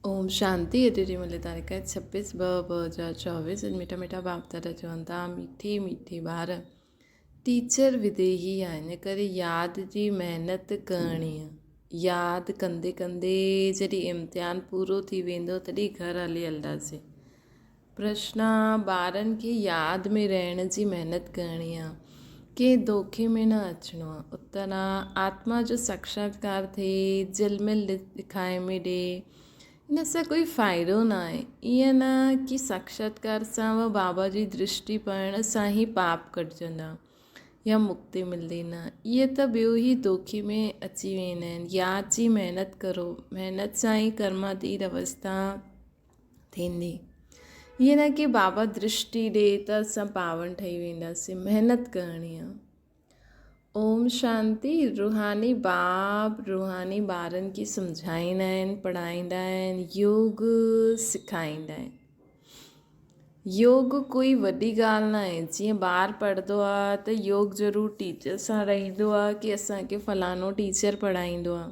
اوم شانتي اڄ جي ملي تاريخ آهي ڇبيس ٻه 2024. اڄ مٺا مٺا باپ دادا چون ٿا، مٺي مٺي ٻار، ٽيچر وديهي آهي، ان ڪري ياد جي محنت ڪرڻي آهي. ياد ڪندي ڪندي جڏهن امتحان پورو ٿي ويندو تڏهن گهر هلي هلنداسين. پرشنا، ٻارن کي ياد ۾ رهڻ جي محنت ڪرڻي آ، ڪنهن دوکي ۾ نه اچڻو آ. اترا، آتما جو ساکشاتڪار ٿئي، جهلمل ڏکائي ۾ ڏي، ان سان ڪوئي فائدو نه آهي. ائين نه ڪي ساکشاتڪار سان و بابا جي درشٽي پوڻ سان ئي پاپ ڪٽجندا يا مڪتي ملندي، نه، اهي ته ٻيو ئي دوکي ۾ اچي ويندا آهن. ياد جي محنت ڪرو، محنت سان ئي ڪرماتيت اوسٿا ٿيندي. ائين نه ڪي بابا درشٽي ڏي ته اسان پاون ٺهي وينداسين. محنت ڪرڻي آ. اوم شانتي. روحاني باپ روحاني ٻارن کي سمجهائيندا آهن، پڙهائيندا آهن، يوگ سکائيندا آهن. يوگ ڪوئي وڏي ڳالهه نه آهي. جيئن ٻار پڙهندو آ ته يوگ ضرور ٽيچر سان رهندو آ ڪي اسان کي فلاڻو ٽيچر پڙهائيندو آ.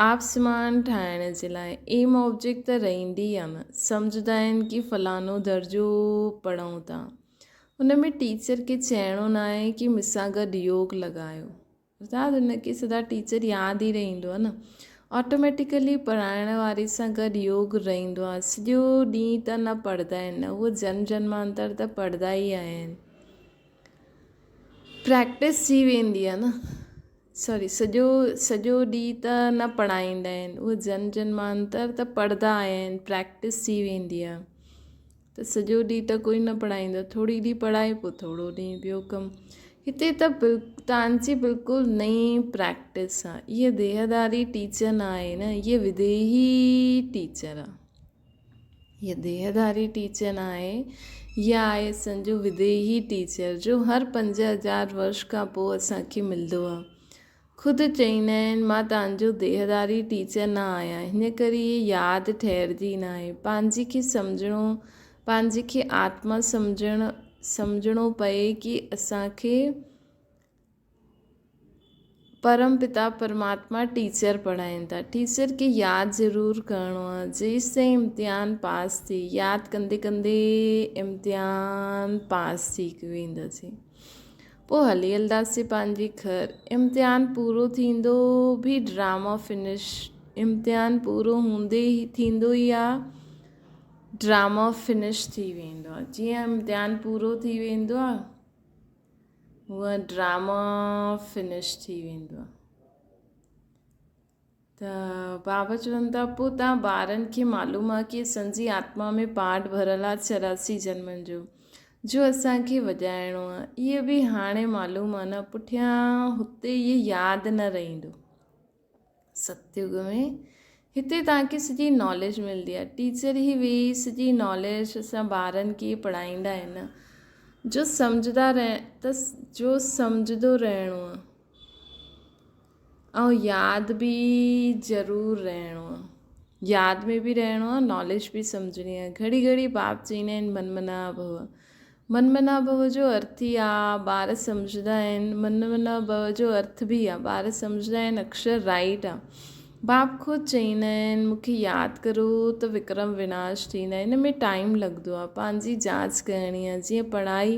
آپسمان ٺاهڻ جي لاء ايم آبجيڪٽ ته رهندي ئي آ نه. سمجهندا آهن ڪي فلاڻو درجو پڙهون ٿا. ان ۾ ٽيچر کي چئڻو نه آهي ڪي مون سان گڏ يوگ لڳايو. استاد ان کي سدا ٽيچر ياد ئي رهندو آ نه. آٽوميٽيڪلي پڙهائڻ واري سان گڏ يوگ رهندو آ. سڄو ڏينهن ته نه پڙهندا آهن نه، اهو جنم جنمانتر ته پڙهندا ئي آهن. پريڪٽس ٿي ويندي آ نه. سوري سڄو سڄو ڏينهن ته نه پڙهائيندا آهن، اهي جنم جنمانتر ته پڙهندا آيا آهن، پريڪٽس ٿي ويندي آهي ته سڄو ڏينهن ته ڪوئي نه پڙهائيندو آهي. ٿوري ڏينهن پڙهائي پوء ٿورو ڏينهن ٻيو ڪم. هتي ته توهان جي بلڪل نئين پريڪٽس آهي. اها ديهداري ٽيچر نه آهي نه، اها وديهي ٽيچر آهي. هيء ديهڌاري ٽيچر ناهي، هيء آهي اسان جو وديهي ٽيچر جو هر 5000 ورش کان پوء اسان کي ملندو آهي. خود چئيندا آهن مان توهان جو ديهڌاري ٽيچر نه آهيان، هن ڪري هيء ياد ٺهرجي ناهي. پنهنجي کي سمجهڻو، پنهنجي کي آتما سمجهڻ سمجهڻو پئي ڪي اسان کي پرم پتا پرماتما ٽيچر پڙهائين ٿا. ٽيچر کي ياد ضرور ڪرڻو آهي. جيستائين امتحان پاس ٿئي، ياد ڪندي ڪندي امتحان پاس ٿي وينداسين. پوء هلي هلنداسين پنهنجي گهر. امتحان پورو ٿيندو به ڊراما فنش. امتحان پورو هوندي ئي ٿيندو ئي آ ڊراما فنش ٿي ويندو آ. جيئن امتحان پورو ٿي ويندو آ. هونء ڊراما فنش ٿي ويندو آهي ته بابا چون ٿا پوء تان ٻارن کي معلوم آهي ڪي اسان جي آتما ۾ پاٺ ڀريل آهي 84 جنمن جو، جو اسان کي وڄائڻو آهي. اهي به هاڻي معلوم آهي نه، پٺيان هتي اهي ياد نه رهندو. ستيگ ۾ هتي توهان کي سڄي ناليج ملندي آهي. ٽيچر ئي ويهي سڄي ناليج اسان ٻارن کي پڙهائيندا آهن. جو سمجهدا رهه ته جو سمجهندو رهڻو آهي ۽ ياد به ضرور رهڻو آهي. ياد ۾ به رهڻو آهي، ناليج به سمجهڻي آهي. گهڙي گهڙي باپ چئيندا آهن من منا ڀو. من منا ڀو جو ارٿ ئي آ، ٻار سمجهندا آهن. من منا ڀو جو ارٿ به آ، ٻار سمجهندا آهن، اڪشر رائيٽ آ. باپ خود چئيندا آهن، مون کي ياد ڪرو ته وڪرم وناش ٿيندا. ان ۾ ٽائيم لڳندو آ، پنهنجي جاچ ڪرڻي آ. جيئن پڙهائي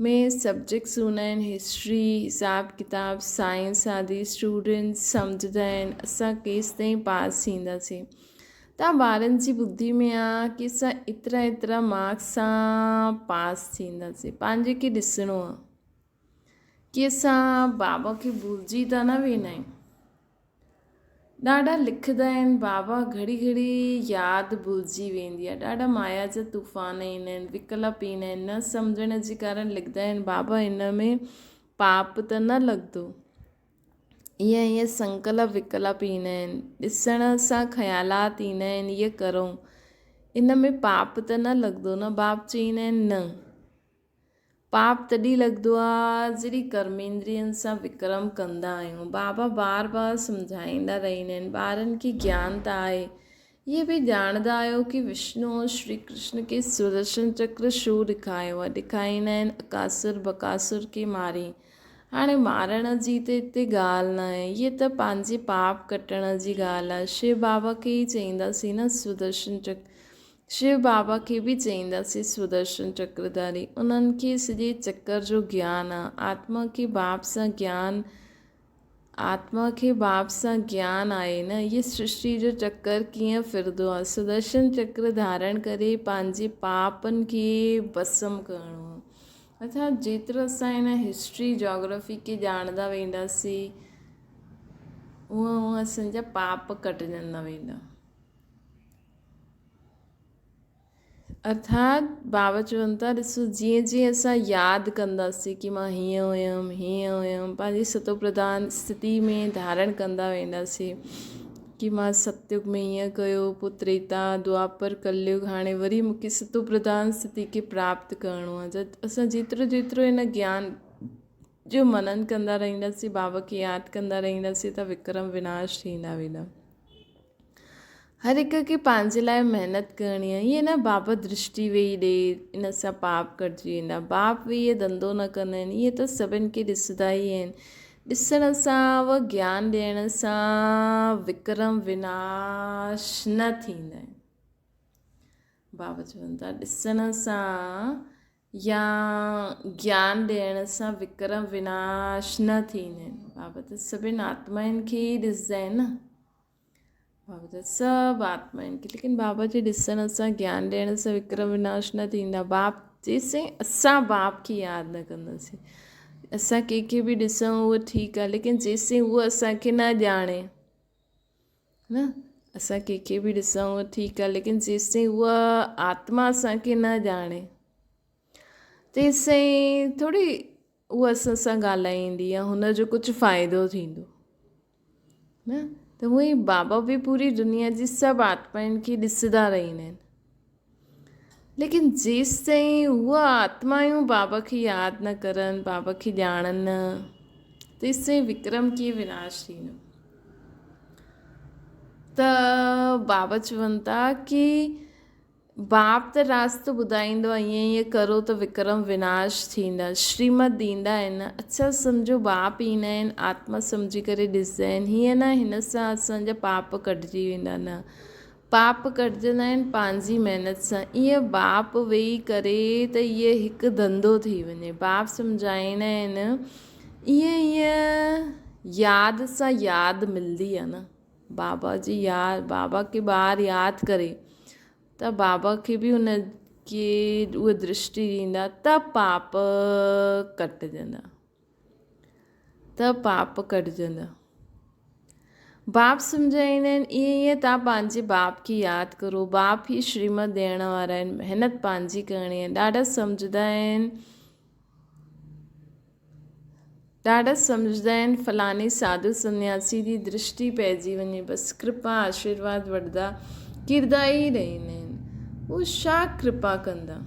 ۾ سبجيڪٽس هوندا آهن، هسٽري، حساب ڪتاب، سائنس آدي، اسٽوڊنٽس سمجهندا آهن، اسان ڪيستائين پاس ٿينداسين. تان ٻارن جي ٻڌي ۾ آ ڪي اسان ايترا ايترا مارڪس سان پاس ٿينداسين. پنهنجي کي ڏسڻو آ ڪي اسان بابا کي ڀلجي ته نه ويندا آهيون. ڏاڍا لکندا آهن بابا گهڙي گهڙي ياد ڀلجي ويندي آ. ڏاڍا مايا جا طوفان ايندا آهن، وڪلپ ايندا آهن، نه سمجهڻ جي ڪارڻ لکندا آهن بابا ان ۾ پاپ ته نه لڳندو. ائين ائين سنڪلپ وڪلپ ايندا آهن، ڏسڻ سان خيالات ايندا آهن اهي ڪرون، ان ۾ پاپ ته نه لڳندو نه؟ باپ چئيندا آهن نه، پاپ تڏهن لڳندو آهي جڏهن ڪرميندرين سان وڪرم ڪندا آهيون. بابا بار بار سمجهائيندا رهندا آهن، ٻارن کي گيان ته آهي، اهي به ڄاڻندا آهيو ڪي وشنو ۽ شري ڪرشن کي سودرشن چڪر ڇو ڏکايو آهي؟ ڏکائيندا آهن اڪاسر بڪاسر کي ماري. هاڻي مارڻ جي ته هتي ڳالهه ناهي، هيء ته پنهنجي پاپ ڪٽڻ جي ڳالهه آهي. شو بابا کي ئي چئينداسين نه سودرشن چڪر. شو بابا کي به چئينداسين سودرشن چڪرڌاري. انهن کي سڄي چڪر جو گيان آهي. آتما کي باپ سان گيان آتما کي باپ سان گيان آهي نه، هيء سرشٽي جو چڪر ڪيئن ڦرندو آهي. سودرشن چڪر ڌارڻ ڪري پنهنجي پاپن کي ڀسم ڪرڻو آهي. اڇا جيترو اسان هن هسٽري جاگرافي کي ڄاڻندا وينداسين اونئن اونئن اسان جا پاپ ڪٽجندا ويندا. ارٿات بابا چون ٿا ڏسو جيئن جيئن اسان ياد ڪنداسين ڪي مان هيئن هيم هيئن هيم پنهنجي ستو پرڌان اسٿتي ۾ ڌارڻ ڪندا وينداسين ڪي مان ستيگ ۾ ائين ڪيو، پوء تريتا، دوآپر، ڪليگ، هاڻي وري مون کي ستو پرڌان اسٿتي کي پراپت ڪرڻو آهي. جد اسان جيترو جيترو هن گيان جو منن ڪندا رهنداسين، بابا کي ياد ڪندا رهنداسين ته وڪرم وناش ٿيندا ويندا. هر هڪ کي پنهنجي لاء محنت ڪرڻي آهي. ائين نه بابا درشٽي ويهي ڏي ان سان پاپ ڪٽجي ويندا. باپ ويهي ڌنڌو نه ڪندا آهن. ائين ته سڀن کي ڏسندا ئي آهن. ڏسڻ سان و گيان ڏيڻ سان وڪرم وناش نه ٿيندا آهن. بابا چون ٿا ڏسڻ سان يا گيان ڏيڻ سان وڪرم وناش نه ٿيندا آهن. بابا ته سڀن آتمائن کي ئي ڏسندا آهن نه. بابا ته سڀ آتمائن کي ليڪن بابا جي ڏسڻ سان گيان ڏيڻ سان وڪرم وناش نه ٿيندا باپ جيسين اسان باپ کي ياد نه ڪنداسين اسان ڪنهن کي به ڏسون اهو ٺيڪ آهي ليڪن جيسين اهو اسان کي نه ڄاڻي نه اسان ڪنهن کي به ڏسون اهو ٺيڪ آهي ليڪن جيسين اها آتما اسان کي نه ڄاڻي تيسين ٿوري اها اسان سان ڳالهائيندي يا هن جو ڪجهه فائدو ٿيندو نه ته هونئن ئي بابا به پوري دنيا جي سڀ آتمائن کي ڏسندا رهندا آهن ليڪن جيستائين اها آتمايون بابا کي ياد نه ڪرن بابا کي ڄاڻن نه تيستائين وڪرم ڪيئن وناش ٿيندو ته بابا چون ٿا ڪي باپ ته راستو ٻڌائيندو آهي ائين ائين ڪرو ته وڪرم وناش ٿيندا. شريمت ڏيندا آهن نه. اڇا سمجهو باپ ايندا آهن آتما سمجهي ڪري ڏسندا آهن هيئن نه هن سان اسان جا پاپ ڪٽجي ويندا نه پاپ ڪٽجندا آهن پنهنجي محنت سان ائين باپ ويهي ڪري ته اهي هڪ ڌنڌو ٿي وڃي باپ سمجهائيندا آهن ائين ائين ياد سان ياد ملندي آهي نه. بابا جي ياد بابا کي ٻار ياد ڪري ته بابا کي به ان کي اها درشٽي ڏيندا ته پاپ ڪٽجندا ته پاپ ڪٽجندا باپ سمجهائيندا آهن ائين ائين توهان پنهنجي باپ کي ياد ڪرو باپ ئي شريمت ڏيڻ وارا آهن محنت پنهنجي ڪرڻي آهي ڏاڍا سمجهندا آهن ڏاڍا سمجهندا آهن فلاڻي ساڌو سنياسي جي درشٽي پئجي وڃي بس ڪرپا آشيرواد وٺندا ڪردا ئي رهندا آهن هو ڇا ڪرپا ڪندا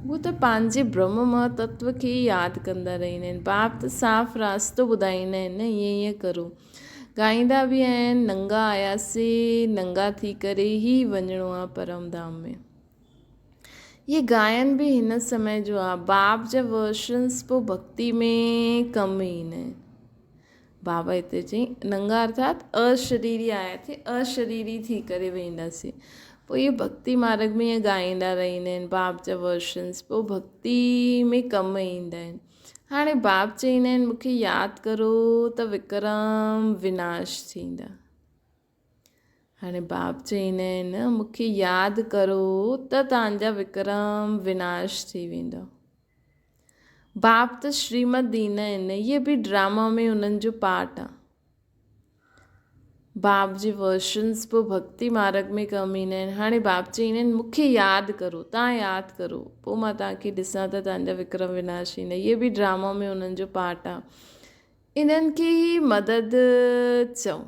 هو ته پنهنجي برهم مها تتو کي ئي ياد ڪندا رهندا آهن باپ ته صاف راستو ٻڌائيندا آهن نه ائين ائين ڪرو ڳائيندا به آهن ننگا آياسي ننگا ٿي ڪري ئي وڃڻو آهي پرم ڌام ۾ هي گائن به هن سمي جو آ. باب جا ورشنس پو ڀڳتي ۾ ڪم ايندا آهن. بابا هتي چئي ننگا ارٿات اشريري آيا ٿي اشريري ٿي ڪري وينداسين. پوء اهي ڀڳتي مارگ ۾ ائين ڳائيندا رهندا آهن باب جا ورشنس پو ڀڳتي ۾ ڪم ايندا آهن. هاڻي باب چئيندا آهن مونکي ياد ڪرو ته وڪرم وناش ٿيندا. هاڻي باپ چئيندا آهن، مون کي ياد ڪرو ته توهان جا وڪرم وناش ٿي ويندا. باپ ته شريمت ڏيندا آهن، اهي به ڊراما ۾ انهن جو پارٽ آهي. باپ جي ورشنس به ڀڳتي مارگ ۾ ڪم ايندا آهن. هاڻي باپ چئيندا آهن، مون کي ياد ڪرو، توهان ياد ڪرو، پوء مان توهان کي ڏسان ته توهان جا وڪرم وناش ٿيندا. اهي به ڊراما ۾ انهن جو پارٽ آهي. انهن کي ئي مدد چئو.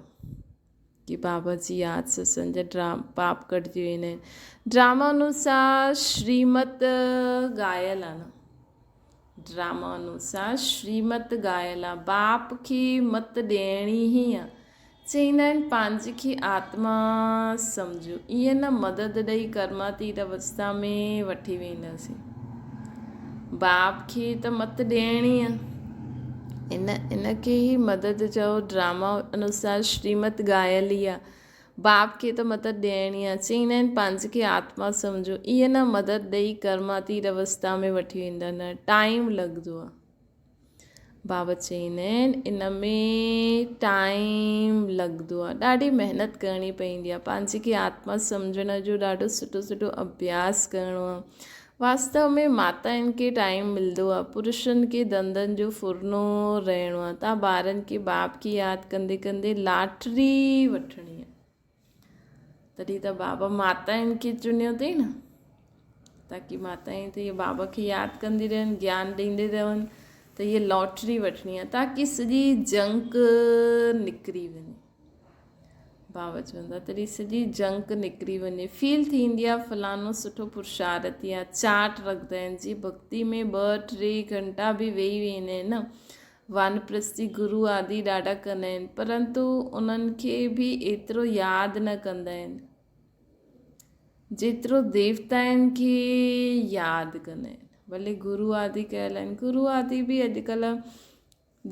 ڪي بابا جي ياد ستسنگ جا ڊرام پاپ ڪٽجي ويندا آهن. ڊراما انوسار شريمت ڳايل آ نه. ڊراما انوسار شريمت ڳايل آ. باپ کي مت ڏيڻي ئي آ. چئيندا آهن پنهنجي کي آتما سمجهو. ائين نه مدد ڏئي ڪرماتيت اوستا ۾ وٺي وينداسين. باپ کي ته مت ڏيڻي آ. ان ان کي ئي مدد چئو. ڊراما انوسار شريمت ڳايل ئي آ. باپ کي ته مدد ڏيڻي آ. چئيندا آهن پنهنجي کي آتما سمجهو. ائين نه مدد ڏئي ڪرماتيت اوستا ۾ وٺي ويندا نه ٽائيم لڳندو آ. بابا چئيندا آهن ان ۾ ٽائيم لڳندو آ. ڏاڍي محنت ڪرڻي پوندي آ. پنهنجي کي آتما سمجهڻ جو ڏاڍو سٺو سٺو اڀياس ڪرڻو آ. واستو ۾ ماتائن کي ٽائيم ملندو آ، پرشن کي ڌنڌن جو ڦرنو رهڻو آ، تان ٻارن کي باپ کي ياد ڪندي ڪندي لاٽري وٺڻي آ. تڏهن ته بابا ماتائن کي چنيو اٿئي نه، تاڪي ماتائين ته اهي بابا کي ياد ڪندي رهن، گيان ڏيندي رهن ته هيء لاٽري وٺڻي آ، تاڪي سڄي جنڪ نڪري وڃي. بابا چوندا تڏهن سڄي جنڪ نڪري وڃي. فيل ٿيندي آ فلانو سٺو پرشارتي آ. چاٽ رکندا آهن جي ڀڳتي ۾ ٻه ٽي گهنٽا به ويهي ويندا آهن نه وانپرستي گرو آدي ڏاڍا ڪندا آهن پرنتو انهن کي به ايترو ياد نه ڪندا آهن جيترو ديوتائن کي ياد ڪندا آهن ڀلي گرو آدي ڪيل آهن گرو آدي به اڄڪلهه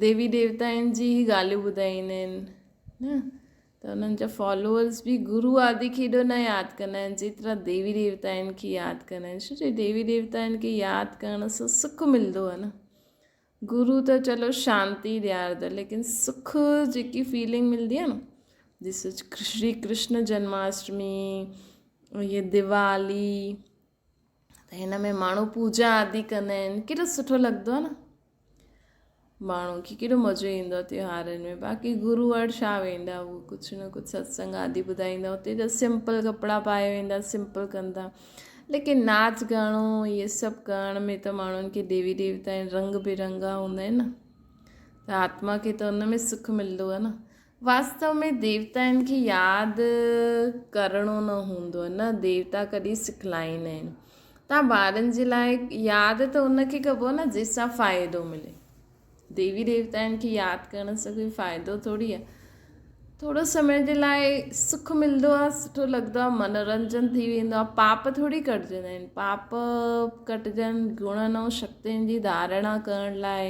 ديوي ديوتائن جي ئي ڳالهيون ٻڌائيندا آهن نه ته انهن جا فالوورس به گرو آدي کي ايڏو نه ياد ڪندا آهن جيترا ديوي ديوتائن کي ياد ڪندا آهن ڇو جو ديوي ديوتائن کي ياد ڪرڻ سان سک ملندو آهي نه گرو ته چلو شانتي ڏيارندو ليڪن سک جيڪي فيلنگ ملندي آهي نه جس شري ڪرشن جنماشٽمي هي ديوالي ته هن ۾ ماڻهو پوڄا آدي ڪندا آهن ڪيڏو سٺو لڳندو آهي نه ماڻهو کي ڪيڏو مزو ايندو آهي تيوهارن ۾ باقي گرو وٽ ڇا ويندا هو ڪجهه نه ڪجهه ستسنگ آدي ٻڌائيندا اتي ته سمپل ڪپڙا پائي ويندا سمپل ڪندا ليڪن ناچ گانو اهي سڀ ڪرڻ ۾ ته ماڻهن کي ديوي ديوتا رنگ برنگا هوندا آهن نه ته آتما کي ته ان ۾ سک ملندو آهي نه واستو ۾ ديوتائن کي ياد ڪرڻو نه هوندو آهي نه ديوتا ڪڏهن سکلائيندا آهن. تان ٻارن جي لاء ياد ته ان کي ڪبو آهي نه جنهن سان فائدو ملي. ديوي ديوتائن کي ياد ڪرڻ سان ڪوئي فائدو ٿوري آهي. ٿورو سمي جي لاء سک ملندو آهي سٺو لڳندو آهي منورنجن ٿي ويندو آهي پاپ ٿوري ڪٽجندا آهن پاپ ڪٽجن گڻن ۽ شڪتين جي ڌارڻا ڪرڻ لاء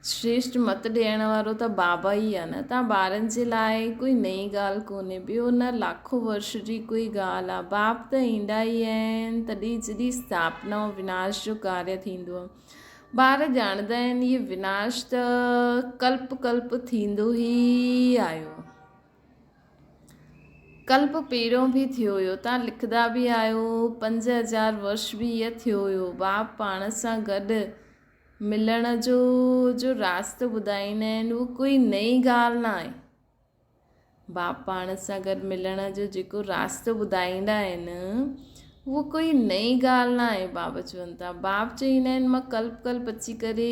شريشٽ مت ڏيڻ وارو ته بابا ئي آ نه. تان ٻارن جي لاء ڪوئي نئين ڳالهه ڪونهي. ٻيو نه لاکو ورش جي ڪوئي ڳالهه آ. باپ ته ايندا ئي آهن تڏهن جڏهن اسٿاپنا ۽ وناش جو ڪاريه ٿيندو آ. ٻار ڄاڻندا آهن هي وناش ته ڪلپ ڪلپ ٿيندو ئي آيو آ. ڪلپ پهريون به ٿيو هيو. تان لکندا به آهيو 5000 ورش به هيء ٿيو هيو. باپ پاڻ سان گڏ ملڻ جو جو راستو ٻڌائيندا آهن اهو ڪوئي نئين ڳالهه نه آهي. باپ پاڻ سان گڏ ملڻ جو جيڪو راستو ٻڌائيندا آهن اهو ڪوئي نئين ڳالهه نه آهي بابا چون ٿا. باپ چئيندا آهن مان ڪلپ ڪلپ اچي ڪري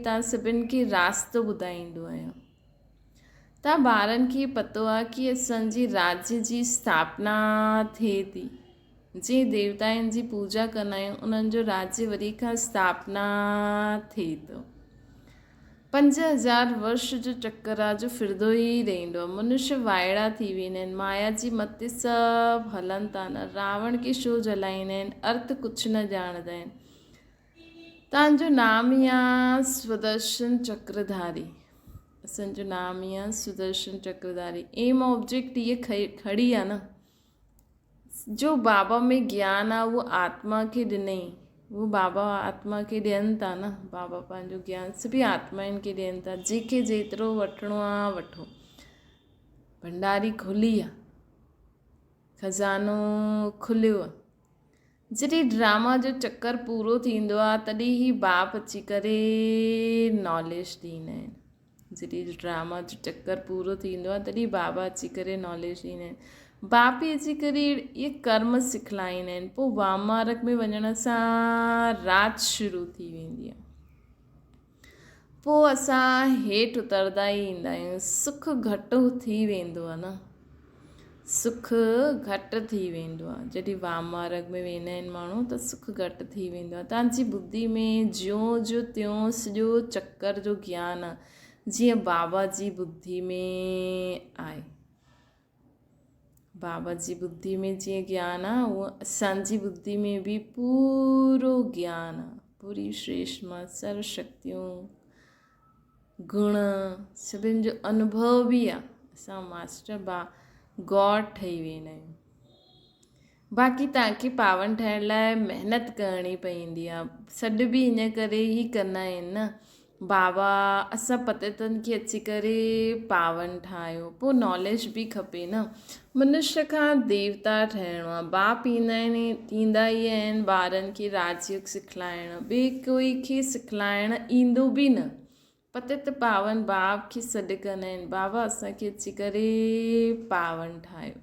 توهان سڀن کي راستو ٻڌائيندو آهيان. توهان ٻارن کي پتو آهي ڪي اسان جي راجيه جي اسٿاپنا ٿئي ٿي. جنهن ديوتائن جي پوڄا ڪندا آهيون انهن جو راجيه وري کان اسٿاپنا ٿئي ٿو. 5000 ورش جو چڪر آ جو ڦرندو ئي رهندو آ. منشي وائڙا ٿي ويندا آهن. مايا جي مت تي سڀ هلن ٿا نه. راوڻ کي شو جلائيندا آهن. ارٿ ڪجهه نه ڄاڻندا آهن. تان جو نام ئي آ سودرشن چڪرڌاري. اسان جو نام ئي آ سودرشن چڪرڌاري. ايم آبجيڪٽ هيء کڙي آ نه. جو بابا ۾ گيان آ اهو آتما کي ڏنئي. اهو بابا آتما کي ڏين ٿا نه. بابا پنهنجو گيان سڀئي آتمائن کي ڏين ٿا. جنهن کي جيترو وٺڻو آ وٺو. ڀنڊاري کلي آ. خزانو کليو آ. جڏهن ڊراما جو چڪر پورو ٿيندو آ تڏهن هي باپ اچي ڪري ناليج ڏيندا آهن. جڏهن ڊراما جو چڪر پورو ٿيندو آ تڏهن بابا اچي ڪري ناليج ڏيندا آهن. باپ ئي اچي ڪري اهي ڪرم سکلائيندا آهن. پوء وام مارگ ۾ وڃڻ سان رات شروع ٿي ويندي آ. پوء اسان هيٺ اتردا ئي ايندا آهيون. سک گهٽ ٿي ويندو آهي نه. سک گهٽ ٿي ويندو آهي. جڏهن وام مارگ ۾ ويندا آهن ماڻهو ته سک گهٽ ٿي ويندو آهي. توهان جي ٻڌي ۾ جيون جو تيون سڄو چڪر جو گيان آهي. جيئن بابا جي ٻڌي ۾ آهي. بابا جي ٻڌي ۾ جيئن گيان آ اونئن اسان جي ٻڌي ۾ به پورو گيان آ. پوري شريشٽ مان سرو شڪتيون گڻ، سڀن جو انوڀو به آ. اسان ماسٽر با گاڊ ٺهي ويندا آهيون. باقي توهان کي پاون ٺاهڻ لاء محنت ڪرڻي پوندي آ. سڏ به ان ڪري ئي ڪندا آهن نه بابا اسان پتيتن کي اچي ڪري پاون ٺاهيو. پوء ناليج به کپي نه. منشيه کان ديوتا ٺهڻو آ. باپ ايندا آهن ايندا ئي آهن ٻارن کي راج يوگ سکلائڻ. ٻئي ڪوئي کي سکلائڻ ايندو به نه. پتيت پاون باپ کي سڏ ڪندا آهن بابا اسان کي اچي ڪري پاون ٺاهيو.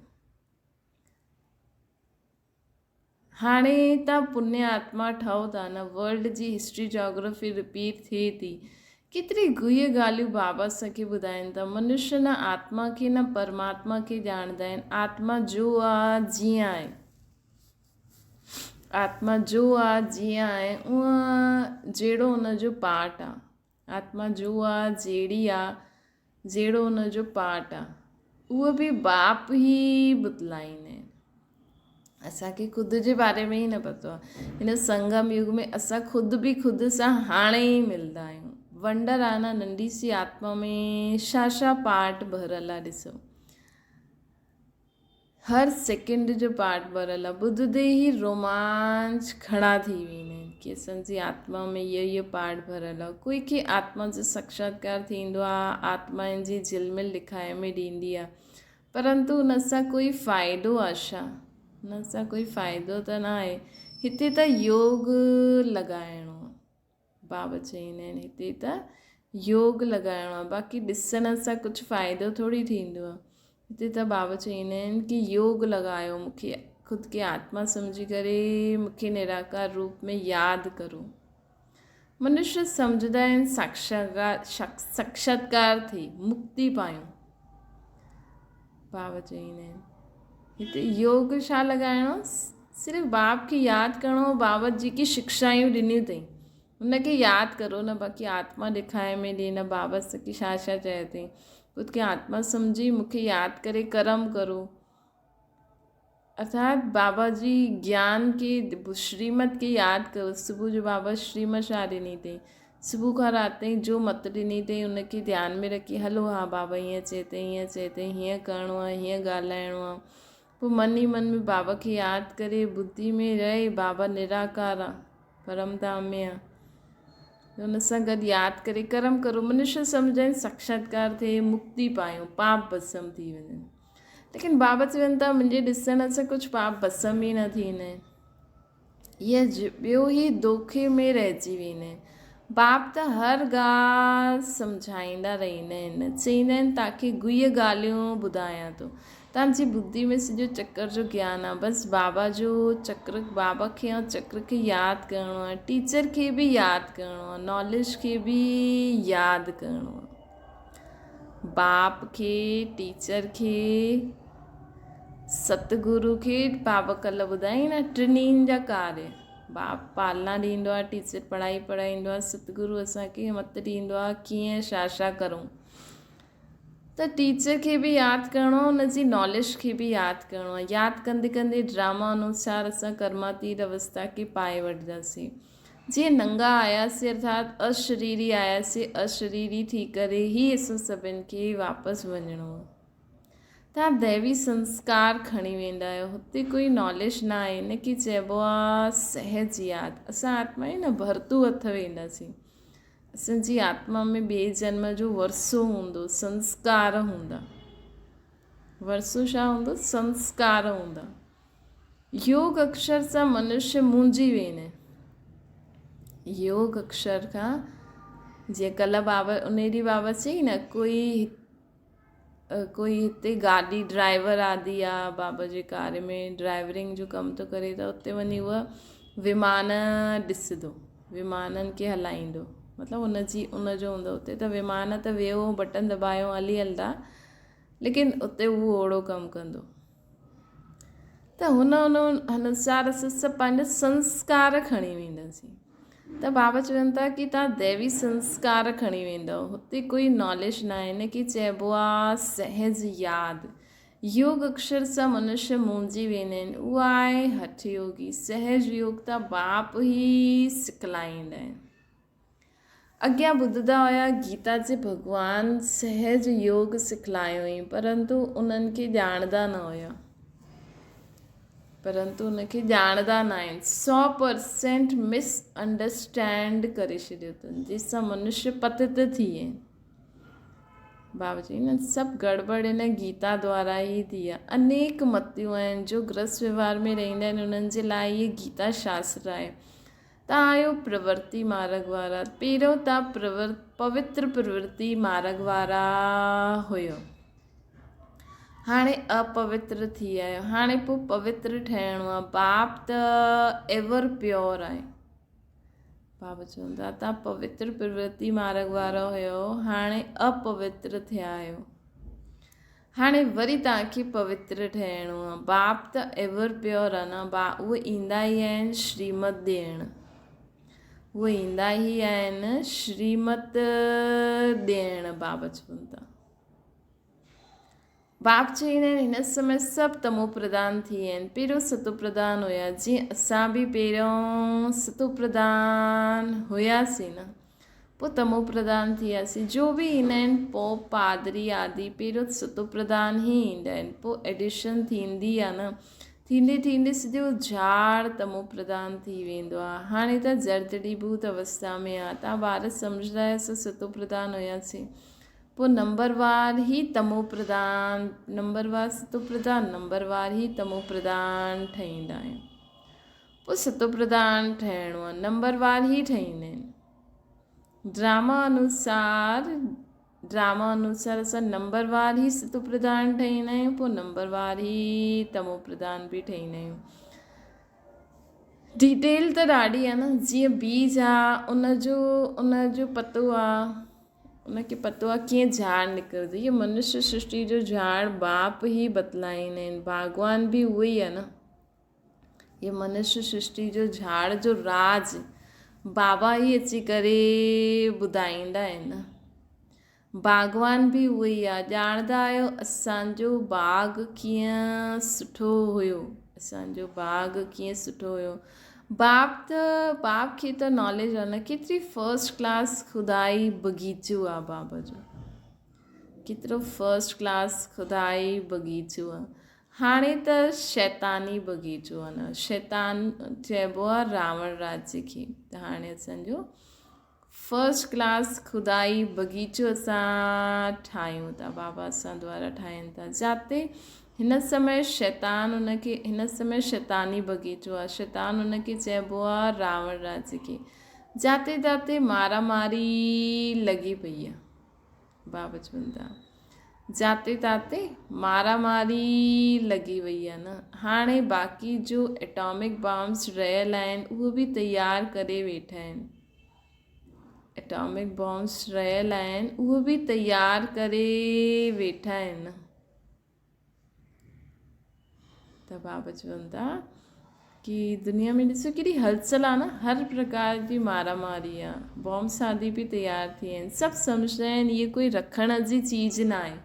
هاڻي تان پني آتما ٺهو ٿا نه ورلڊ جي هسٽري جاگرافي رپيٽ ٿئي ٿي ڪيتري گهي ڳالهيون بابا اسان کي ٻڌائين ٿا منشي نه آتما کي نه پرماتما کي ڄاڻندا آهن آتما جو آ جيئن آهي آتما جو آ جيئن آهي اونء جهڙو ان جو پارٽ آ آتما جو آ جهڙي آ جهڙو ان جو پارٽ آ اهو به باپ ئي بتلائيندا آهن. اسان کي خود جي باري ۾ ئي نه پتو آ. هن سنگم يگ ۾ اسان خود به خود سان هاڻي ئي ملدا آهيون. ونڊر آ نه ننڍي سي آتما ۾ ڇا ڇا پارٽ ڀريل آ ڏسو. هر سيڪنڊ جو پارٽ ڀريل آهي. ٻڌندي ئي رومانچ کڙا ٿي ويندا آهن ڪي اسان جي آتما ۾ اهو اهو پارٽ ڀريل آهي. ڪوئي کي آتما جو ساکشاتڪار ٿيندو آهي، آتما ان جي جهلمل ڏکائي ۾ ڏيندي آهي. پرنتو ان سان ڪوئي فائدو آهي ڇا؟ ان سان ڪوئي فائدو ته نه آهي. هتي ته يوگ لڳائڻو آهي. بابا چئيندا آهن هتي ته يوگ لڳائڻو آهي باقي ڏسڻ سان ڪجهه فائدو ٿوري ٿيندو آهي هتي ته بابا چئيندا آهن ڪي يوگ لڳايو مونکي خود کي آتما سمجهي ڪري مونکي نراڪار روپ ۾ ياد ڪرو منشي سمجهندا آهن ساکشاتڪار ٿي مڪتي پايون بابا چئيندا آهن هتي يوگ ڇا لڳائڻو صرف باب کي ياد ڪرڻو بابا جيڪي شڪشايون ڏنيون اٿئي ان کي ياد ڪرو نه باقي آتما ڏکائي ۾ ڏي نه بابا سکي ڇا ڇا چيو اٿئي خود کي آتما سمجهي مونکي ياد ڪري ڪرم ڪرو ارٿات بابا جي گيان کي شريمت کي ياد ڪرو صبح جو بابا شريمت ڇا ڏني اٿئي صبح کان رات تائين جو مت ڏني اٿئي ان کي ڌيان ۾ رکي هلو ها بابا هيئن چئي اٿئي هيئن چئي اٿئي هيئن ڪرڻو آهي هيئن ڳالهائڻو آهي پوء من ئي من ۾ بابا کي ياد ڪري ٻڌي ۾ رهي بابا نراڪار آ پرم ڌام ۾ آ ان سان گڏ ياد ڪري ڪرم ڪرو منشي سمجهن ساکشاتڪار ٿئي مڪتي پايون پاپ ڀسم ٿي وڃن ليڪن بابا چون ٿا منهنجي ڏسڻ سان ڪجهه پاپ ڀسم ئي نه ٿيندا آهن اها ٻيو ئي دوکي ۾ رهجي ويندا آهن. باپ ته هر ڳالهه سمجهائيندا رهندا آهن. چئيندا آهن توهان کي گهيء ڳالهيون ٻڌايان ٿو. توهان جي ٻڌي ۾ سڄو چڪر جو گيان آهي. بس بابا جو چڪر بابا کي ۽ چڪر کي ياد ڪرڻو آهي. ٽيچر کي به ياد ڪرڻو آهي. ناليج کي به ياد ڪرڻو آهي. باپ کي، ٽيچر کي، ستگرو کي بابا ڪلهه ٻڌائين نه ٽنهين جا ڪاريه باپ پالنا ڏيندو آهي ٽيچر پڙهائي پڙهائيندو آهي ستگرو اسان کي مت ڏيندو آهي ڪيئن ڇا ڇا ڪرون ته ٽيچر کي به ياد ڪرڻو آهي ان جي ناليج کي به ياد ڪرڻو آهي ياد ڪندي ڪندي ڊراما انوسار اسان ڪرماتيت اوستا کي پائي وٺنداسين جيئن ننگا آياسين ارٿات اشريري آياسين، اشريري ٿي ڪري ئي اسان سڀن کي واپس وڃڻو آهي. توهان ديوي سنسڪار کڻي ويندا آهيو، هتي ڪوئي ناليج نه آهي، ان کي چئبو آهي سهج ياد. اسان آتما آهيون نه، ڀرتو هٿ وينداسين. اسان جي آتما ۾ ٻئي جنم جو ورثو هوندو، سنسڪار هوندا. ورثو ڇا هوندو؟ سنسڪار هوندا. يوگ اڪشر سان منشي مونجهي ويندا آهن. يوگ اڪشر کان جيئن ڪلهه بابا ان ڏينهن بابا چئي نه ڪوئي ڪوئي هتي گاڏي ڊرائيور آدي آ بابا جي ڪار ۾ ڊرائيورنگ جو ڪم ٿو ڪري ته اتي وڃي هوء ومان ڏسندو ومانن کي هلائيندو مطلب ان جي ان جو هوندو اتي ته ومان ته ويو بٽن دٻايو هلي هلندا ليڪن اتي هو اوڙو ڪم ڪندو ته هن ان انوسار اسان سڀ پنهنجا سنسڪار کڻي وينداسين ته بابا چون ٿا ڪي توهان ديوي سنسڪار کڻي ويندؤ هتي ڪوئي ناليج نه آهي هن کي چئبو آهي سهج ياد يوگ اڪشر سان منشي مونجهي ويندا آهن اها آهي هٺ يوگي سهج يوگ ته باپ ئي سکلائيندا آهن. اڳيان ٻڌندا هيا گيتا جي ڀڳوان سهج يوگ سکلايو هئين پرنتو انهن کي ڄاڻندا نه هيا پرنتو ان کي ڄاڻندا نه آهن سو پرسينٽ مس انڊرسٽينڊ ڪري ڇڏيو اٿن جنهن سان منشي پتت ٿي ويا آهن بابا چئي نه سڀ گڙبڙ ان گيتا دوارا ئي ٿي آهي انيڪ متيون آهن جو گرهست ويوهار ۾ رهندا آهن انهن جي لاء هي گيتا شاستر آهي تان آهيو پرورتي مارڳ وارا. پهريون تان پوتر پرورتي مارڳ وارا هيو. هاڻي اپوتر ٿي ويا آهيو. هاڻي پوء پوتر ٺهڻو آهي. باپ ته ايور پيور آهي. بابا چوندا تان پوتر پرورتي مارڳ وارا هيو، هاڻي اپوتر ٿيا آهيو. هاڻي وري توهان کي پوتر ٺهڻو آهي. باپ ته ايور پيور آهي نه. با اهي ايندا ئي آهن شريمت ڏيڻ. اهي ايندا ئي آهن شريمت ڏيڻ بابا چون ٿا. باپ چئيندا آهن هن سمي سڀ تمو پرڌان ٿي ويا آهن. پهريون ستو پرڌان هيا. جيئن اسان به پهريون ستو پرڌان هياسين نه. پوء تمو پرڌان ٿي وياسين. جو به ايندا آهن پوپ، پادري آدي پهريون ته ستو پرڌان ئي ايندا آهن پوء ايڊيشن ٿيندي آهي نه ٿيندي ٿيندي سڄو جھاڙ تمو پرڌان ٿي ويندو آهي. هاڻي ته جڙتڙي ڀوت اوستا ۾ آهي. تان ٻار سمجهندا آهيو اسان ستو پرڌان هياسين. پوء نمبر وار ئي تمو پرڌان نمبر وار ستو پرڌان نمبر وار ئي تمو پرڌان ٺهيندا آهيون. پوء ستو پرڌان ٺهڻو آهي. نمبر وار ئي ٺهيندا آهن. ڊراما انوسار ڊراما انوسار اسان نمبر وار ئي ستو پرڌان ٺهيندا آهيون پوء نمبر وار ئي تمو پرڌان به ٺهيندا آهيون. ڊيٽيل ته ڏاڍي آهي نه جيئن بيج آهي ان جو ان جو پتو آهي ان کي پتو آهي ڪيئن جھاڙ نڪرندو هي منشيه سرشٽي جو جھاڙ باپ ئي بتلائيندا آهن ڀاڳوان به اهو ئي آهي نه. هيء منشيه سرشٽي جو جھاڙ جو راز بابا ئي اچي ڪري ٻڌائيندا آهن. باغوان به اهو ئي آهي. ڄاڻندا آهيو اسان جو باغ ڪيئن سٺو هيو. اسان جو باغ ڪيئن سٺو هيو. باپ ته باپ کي ته ناليج آهي نه ڪيتري فرسٽ ڪلاس خدائي بغيچو آهي بابا جو. ڪيترو فرسٽ ڪلاس خدائي بغيچو آهي. هاڻي ته شيطاني بغيچو آ نه شيطان چئبو آ راوڻ راجيه کي ته هاڻي اسان جو فرسٽ ڪلاس خدائي بغيچو اسان ٺاهيون ٿا بابا اسان دوارا ٺاهين ٿا جاتي هن سمي شيطان ان کي هن سمي شيطاني بغيچو آ شيطان ان کي چئبو آ راوڻ راجيه کي جاتي جاتي مارا ماري لڳي پئي آ بابا چون ٿا جاتي تاتي مارا ماري لڳي وئي آهي نه هاڻي باقي جو ايٽامڪ بامس رهيل آهن اهو به تيار ڪري ويٺا آهن ايٽامڪ بامس رهيل آهن اهو به تيار ڪري ويٺا آهن ته بابا چون ٿا ڪي دنيا ۾ ڏسو ڪيڏي هلچل آ نه هر پرڪار جي مارا ماري آ بومب شادي به تيار ٿي آهن سڀ سمجهندا آهن هي ڪوئي رکڻ جي چيز نه آهي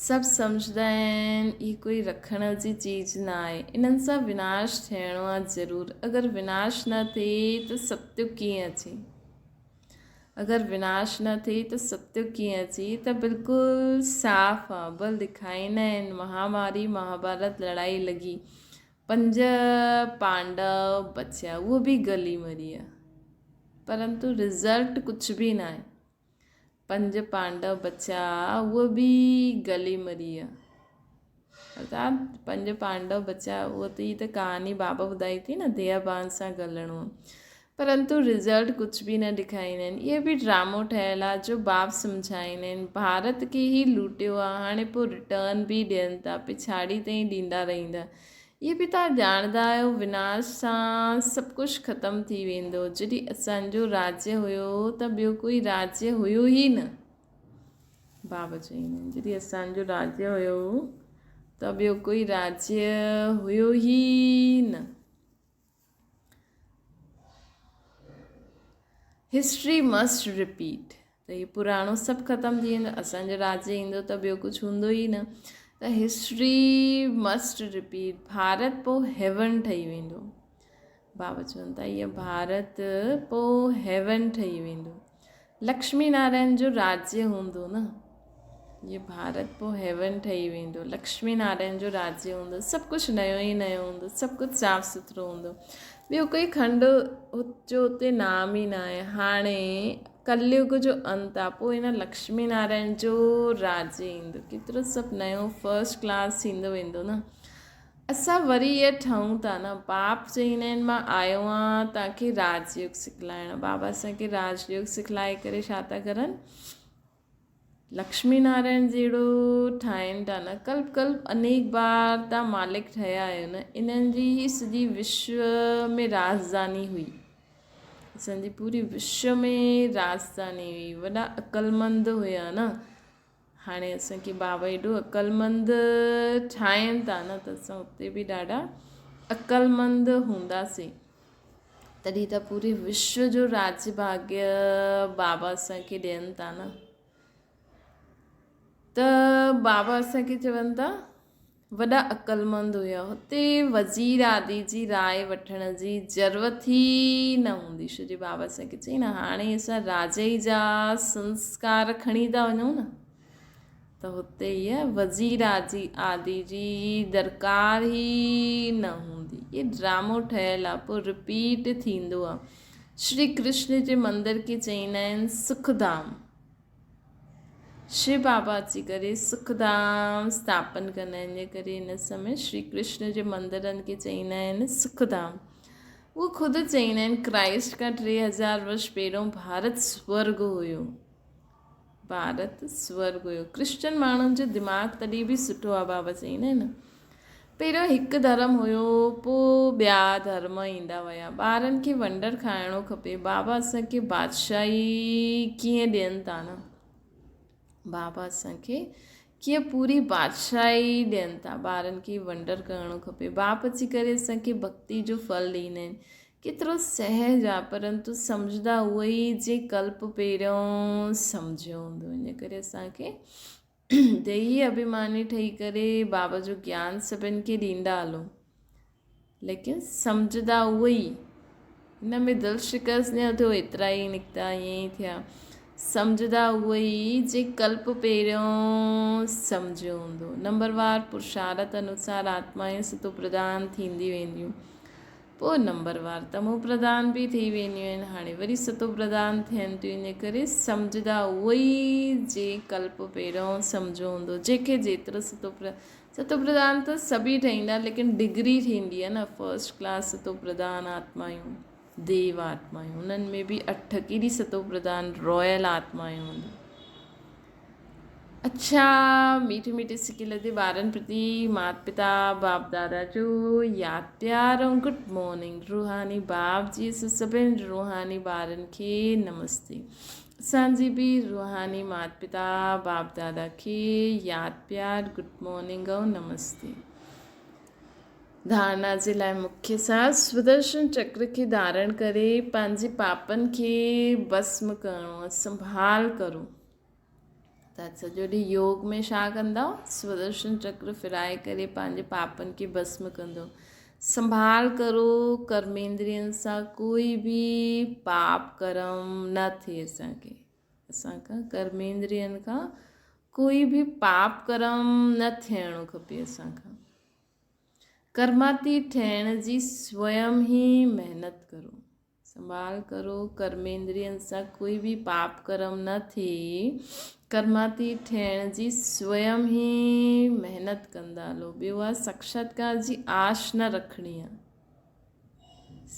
سڀ سمجهندا آهن هي ڪوئي رکڻ جي چيز نه آهي انهن سان وناش ٿيڻو آ ضرور اگر وناش نه ٿئي ته ستيو ڪيئن اچي اگر وناش نه ٿئي ته ستيو ڪيئن اچي ته بلڪل صاف آ بل ڏکائيندا آهن مهاماري مهاڀارت لڙائي لڳي پنج پانڊو بچيا اهو به گلي مري ويا پرنتو رزلٽ ڪجهه به نه آهي پنج پانڊو بچيا اهو به گلي مري ويا ارٿات پنج پانڊو بچيا اهو ته هي ته ڪهاڻي بابا ٻڌائي ٿي نه ديهه سان گلڻو پرنتو رزلٽ ڪجهه به نه ڏيکاريندا آهن. اهي به ڊرامو ٺهيل آهي جو باب سمجهائيندا آهن. ڀارت کي ئي لوٽيو آهي هاڻي پوء رٽرن به ڏين ٿا پڇاڙي تائين ڏيندا رهندا. اهي به توهان ڄاڻندا آهيو وناش سان سڀ ڪجهه ختم ٿي ويندو. جڏهن اسان جو راجيه هيو ته ٻيو ڪوئي راجيه هيو ئي نه. بابا چئيندا آهن جڏهن اسان جو راجيه هيو ته ٻيو ڪوئي راجيه هيو ئي نه. هسٽري مسٽ رپيٽ ته هي پراڻو سڀ ختم ٿي ويندو اسان جو راڄ ايندو ته ٻيو ڪجهه هوندو ئي نه ته هسٽري مسٽ رپيٽ ڀارت پوء هيون ٺهي ويندو. بابا چون ٿا هيء ڀارت پوء هيون ٺهي ويندو. لڪشمي نارائڻ جو راجيه هوندو نه. هيء ڀارت پوء هيون ٺهي ويندو. لڪشمي نارائڻ جو راجيه هوندو. سڀ ڪجهه نيو ئي نيو هوندو. سڀ ڪجهه صاف سٿرو هوندو. ٻيو ڪوئي کنڊ جو اتي نام ئي ناهي. هاڻي ڪليگ جو انت آ، پوء هن لڪشمي نارائڻ جو راجيه ايندو. ڪيترو سڀ نيو فرسٽ ڪلاس ٿيندو ويندو نه. اسان وري اهي ٺهون ٿا نه. باپ چئيندا آهن مان آيو آهيان توهان کي راج يوگ سکلائڻ. بابا اسان کي راج يوگ سکلائي ڪري ڇا ٿا ڪرن؟ لڪشمي نارائڻ جهڙو ٺاهين ٿا نه. ڪلپ ڪلپ انيڪ بار توهان مالڪ ٺهيا آهيو نه. انهن جي ئي سڄي وشو ۾ راڄڌاني هئي. اسان جي پوري وشو ۾ راڄڌاني هئي. وڏا عقلمند هيا نه. هاڻي اسان کي بابا ايڏو عقلمند ٺاهين ٿا نه ته اسان اتي به ڏاڍا عقلمند هونداسين. تڏهن ته پوري وشو جو راڄ ڀاڳيه بابا اسان کي ڏين ٿا نه. ته بابا اسان کي چون ٿا وڏا عقلمند هيا. هتي وزير آدي جي راء وٺڻ جي ضرورت ئي نه هوندي. ڇو جي بابا اسان کي چئي نه هاڻي اسان راجئي جا سنسڪار کڻي ٿا وڃون نه ته هتي هيء وزير آدي آدي جي درڪار ئي نه هوندي. هي ڊرامو ٺهيل آ پوء رپيٽ ٿيندو آ. شري ڪرشن جي مندر کي چئيندا آهن سک ڌام. شو بابا اچي ڪري سک ڌام اسٿاپن ڪندا آهن ان ڪري ان سمي شري ڪرشن جي مندرن کي چئيندا آهن سک ڌام. اهو خود چئيندا آهن ڪرائسٽ کان 3000 ورش پهريون ڀارت سورگ هيو. ڀارت سورگ هيو. ڪرسچن ماڻهن جو دماغ تڏهن به سٺو آهي بابا چئيندا آهن نه. پهريون هڪ ڌرم هيو پوء ٻيا ڌرم ايندا ويا. ٻارن کي ونڊر کائڻو کپي. بابا اسان کي بادشاهي ڪيئن ڏين ٿا نه. بابا اسان کي ڪيئن پوري بادشاهي ڏين ٿا. ٻارن کي ونڊر ڪرڻو کپي. باپ اچي ڪري اسان کي ڀڳتي جو ڦل ڏيندا آهن. ڪيترو سهج آ پرنتو سمجهندا اهي ئي جنهن ڪلپ پهريون سمجهيو هوندو. ان ڪري اسان کي ديهي اڀيماني ٺهي ڪري بابا جو گيان سڀن کي ڏيندا هلو ليڪن سمجهندا اهي ئي هن ۾ دل شڪست نه ٿيو ايترا ئي نڪتا ائين ئي ٿيا سمجهندا اهي ئي جي ڪلپ پهريون سمجهيو هوندو نمبروار پرشارت انوسار آتمائون ستو پردان ٿيندي وينديون پوء نمبر وار تمو پرڌان به ٿي وينديون آهن. هاڻي وري ستو پرڌان ٿين ٿيون. ان ڪري سمجهندا اهو ئي جي ڪلپ پهريون سمجهيو هوندو. جنهن کي جيترو ستو ستو پرڌان ته سڀ ئي ٺهيندا ليڪن ڊگري ٿيندي آهي نه فرسٽ ڪلاس ستو پرڌان آتمايون ديو آتمايون انهن ۾ به اٺ ڪيڏي ستو پرڌان رائل آتمايون هونديون. اڇا ميٺي ميٺي سڪي لڌي ٻارن پرتي مات پتا باپ دادا جو ياد پيار ۽ گڊ مارننگ روحاني باپ جي سڀن روحاني ٻارن کي نمستي اسان جي به روحاني مات پتا باپ دادا کي ياد پيار گڊ مارننگ ۽ نمستي. ڌارنا جي لاء مکيه سان سودرشن چڪر کي ڌارڻ ڪري پنهنجي پاپن کي ڀسم ڪرڻو سنڀال ڪرو. ته سڄو ڏينهن يوگ ۾ ڇا ڪندؤ؟ سودرشن چڪر ڦرائي ڪري پنهنجي پاپن کي ڀسم ڪندؤ. سنڀال ڪرو ڪرميندرين سان ڪوئي به پاپ ڪرم نه ٿئي اسان کي. اسان کان ڪرميندرين کان ڪوئي به پاپ ڪرم نه ٿيڻو کپي اسان کان. ڪرماتيت ٺهڻ جي سويم ئي محنت ڪرو. سنڀال ڪرو ڪرميندرين سان ڪوئي به پاپ ڪرم نه ٿئي. ڪرماتيت ٺهڻ جي سويم ئي محنت ڪندا هلو. ٻيو آ ساکشاتڪار جي آش نه رکڻي آ.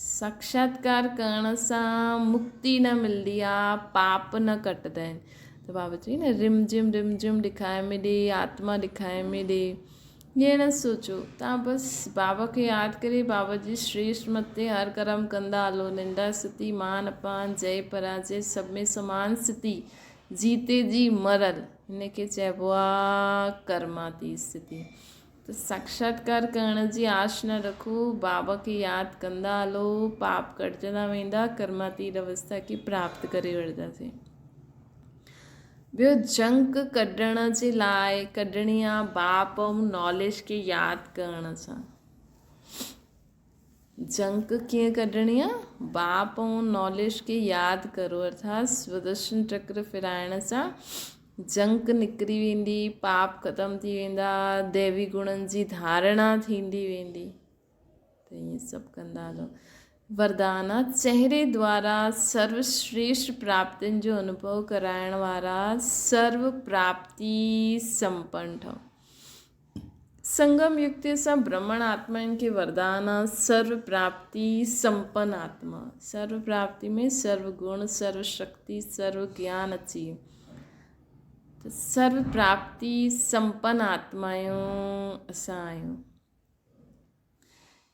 ساکشاتڪار ڪرڻ سان مڪتي نه ملندي آ، پاپ نه ڪٽندا آهن. ته بابا چئي نه رم جھم رم جھم ڏکائي ۾ ڏي، آتما ڏکائي ۾ ڏي. ائين نه سوچو، توهان بس بابا کي ياد ڪري بابا جي شريشٽ مت تي هر ڪرم ڪندا هلو. ننڊا ستي، مان اپمان، جئي پراجئي سڀ ۾ سمان ستي، جيتي جي مرل، هن کي چئبو آ ڪرماتي استٿي. ته ساکشاتڪار ڪرڻ جي آش نه رکو، بابا کي ياد ڪندا هلو، پاپ ڪٽجندا ويندا، ڪرماتيت اوسٿا کي پراپت ڪري وٺنداسين. ٻيو جنڪ ڪڍڻ جي لاء ڪڍڻي آ باپ ۽ ناليج کي ياد ڪرڻ سان. جنڪ ڪيئن ڪڍڻي آ؟ باپ ۽ ناليج کي ياد ڪرو ارٿات سودرشن چڪر ڦيرائڻ سان جنڪ نڪري ويندي، پاپ ختم ٿي ويندا، ديوي گڻن جي ڌارڻا ٿيندي ويندي. ته ائين سڀ ڪندا هلو. وردان آ، چهري دوارا سرو شريشٽ پراپتين جو انوڀو ڪرائڻ وارا سرو پراپتي سمپن ٺهو. سنگم يڪتيء سان برهمڻ آتمائن کي وردان آ، سرو پراپتي سمپن آتما. سرو پراپتي ۾ سرو گڻ، سرو شڪتي، سرو گيان اچي ويو ته سرو پراپتي سمپن آتمايون اسان آهيون.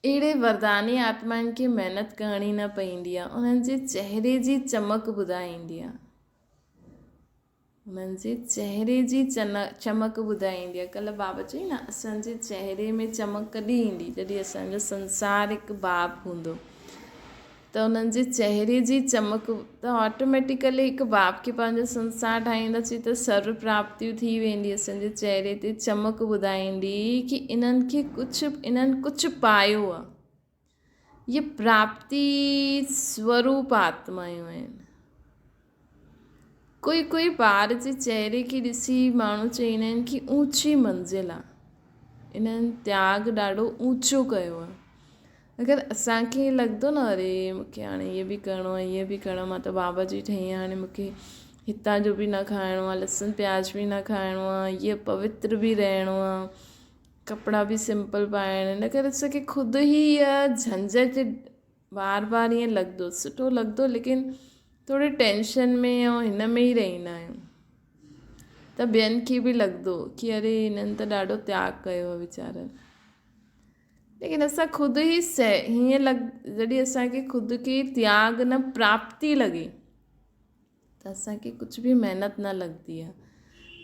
اهڙي ورداني آتمائن کي محنت ڪرڻي نه پئيندي آ، انهن جي چهري جي چمڪ ٻڌائيندي آ. انهن جي چهري جي چمڪ ٻڌائيندي آهي. ڪلهه بابا چئي نه اسان جي چهري ۾ چمڪ ڪڏهن ايندي جڏهن اسان جو سنسار هڪ باب هوندو ته انهن جي چهري جي چمڪ ته آٽوميٽيڪلي هڪ باب کي پنهنجو سنسار ٺاهينداسين ته سرو پراپتيون ٿي ويندي اسان جي چهري تي چمڪ ٻڌائيندي ڪي انهن کي ڪجهه انهن ڪجهه پايو آهي. اهي پراپتي سوروپ آتمايون آهن. ڪوئي ڪوئي ٻار جي چهري کي ڏسي ماڻهو چئيندا آهن ڪي اوچي منزل آ. انهن تياڳ ڏاڍو اوچو ڪيو آ. اگر اسان کي ائين لڳندو نه اري مون کي هاڻي هيء به ڪرڻو آ هيء به ڪرڻو آ مان ته بابا جي ٺهي آهيان هاڻي مون کي هتان جو به نه کائڻو آ لسن پياز به نه کائڻو آ هيء پوتر به رهڻو آ. ڪپڙا به سمپل پائڻ ان ڪري اسان کي خود ئي اها جهنجهٽ بار بار ائين لڳندو سٺو لڳندو ليڪن ٿوري ٽينشن ۾ ۽ هن ۾ ئي رهندا آهيون ته ٻين کي به لڳندو ڪي اري هنن ته ڏاڍو تياڳ ڪيو آهي ويچارن ليڪن اسان خود ئي هيئن لڳ جڏهن اسانکي خود کي تياڳ نه پراپتي لڳي ته اسان کي ڪجهه به محنت نه لڳندي آهي.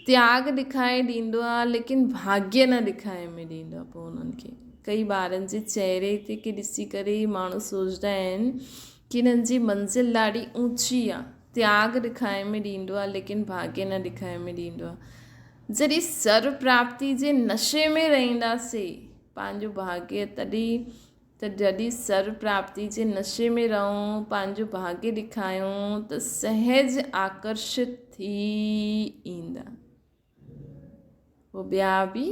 تياڳ ڏکائي ڏيندو آهي ليڪن ڀاڳيه نه ڏکائي ۾ ڏيندو آهي پوء انهن کي ڪئي ٻارن جي چهري تي کي ڏسي ڪري ئي ماڻهو سوچدا آهن ڪي انهن جي منزل ڏاڍي اوچي آهي تياڳ ڏکائي ۾ ڏيندو آهي ليڪن ڀاڳيه نه ڏکائي ۾ ڏيندو آهي جڏهن سرو پراپتي جي نشي ۾ رهنداسي پنهنجو ڀاڳيه تڏهن ته جڏهن سر پراپتي جي نشي ۾ رهون، پنهنجو ڀاڳيه ڏيکايون ته سهج آڪرشت ٿي ايندا. پوء ٻيا به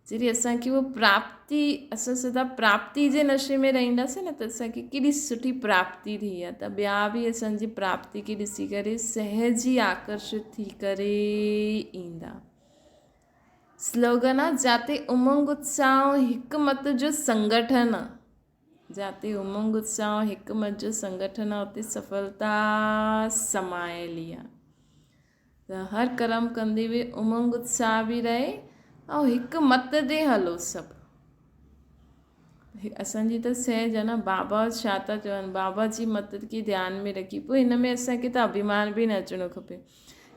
جڏهن اسان کي اهو پراپتي اسان سدا پراپتي جي نشي ۾ رهنداسين نه ته اسان کي ڪيڏي سٺي پراپتي ٿي آهي ته ٻيا به اسان جي پراپتي کي ڏسي ڪري سهج ئي آڪرشت ٿي ڪري ايندا. سلوگن آ، جاتي امنگ اتساهه ۽ هڪ مت جو سنگٺن آ. جاتي امنگ اتساهه ۽ هڪ مت جو سنگٺن آ، اتي سڦلتا سمايل ئي آ. ته هر ڪرم ڪندي به امنگ اتساهه به رهي ۽ هڪ مت تي هلو سڀ. اسان جي ته سهج آ نه بابا ڇا ٿا چون بابا جي مت کي ڌيان ۾ رکي پوء هن ۾ اسان کي ته اڀيمان به نه اچڻو کپي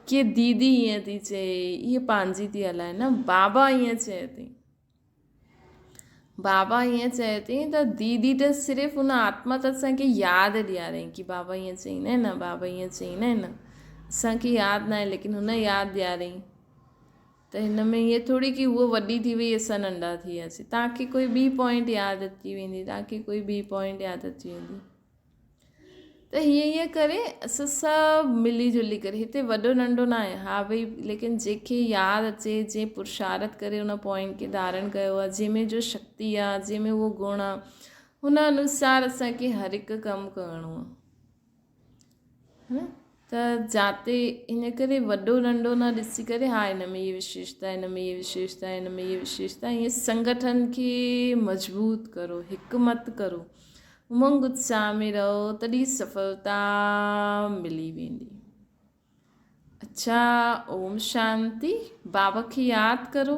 ڪي ديدي ائين ٿي چئي هيء پنهنجي ٿي هلائي نه بابا ائين چئي ٿي بابا ائين چئي ٿي ته ديدي ته صرف ان آتما ته اسان کي ياد ڏياري ڪي بابا ائين چئيندا آهن نه بابا ائين چئيندا آهن نه اسان کي ياد نه آهي ليڪن هن ياد ڏياري ته هن ۾ ائين ٿوري ڪي هوء وڏي ٿي وئي اسان ننڍا ٿي وياسين توهان کي ڪوئي ٻي پوائنٽ ياد اچي ويندي توهان کي ڪوئي ٻي پوائنٽ ياد اچي ويندي ته هيئن هيئن ڪري اسان سڀ ملي جلي ڪري هتي وڏو ننڍو نه آهي ها ڀئي ليڪن جنهن کي ياد اچي جنهن پرشارٿ ڪري ان پوائنٽ کي ڌارڻ ڪيو آهي جنهن ۾ جو شڪتي آهي جنهن ۾ اهو گڻ آهي هن انوسار اسانکي هر هڪ ڪم ڪرڻو آهي ها ته جاتي ان ڪري وڏو ننڍو نه ڏسي ڪري ها هن ۾ هيء وشيشتا هن ۾ هيء وشيشتا هن ۾ هيء وشيشتا ائين سنگٺن کي مضبوط ڪرو حڪمت ڪرو امنگ اتساهه ۾ رهو تڏهن سڦلتا ملي ويندي اڇا اوم شانتي بابا کي ياد ڪرو.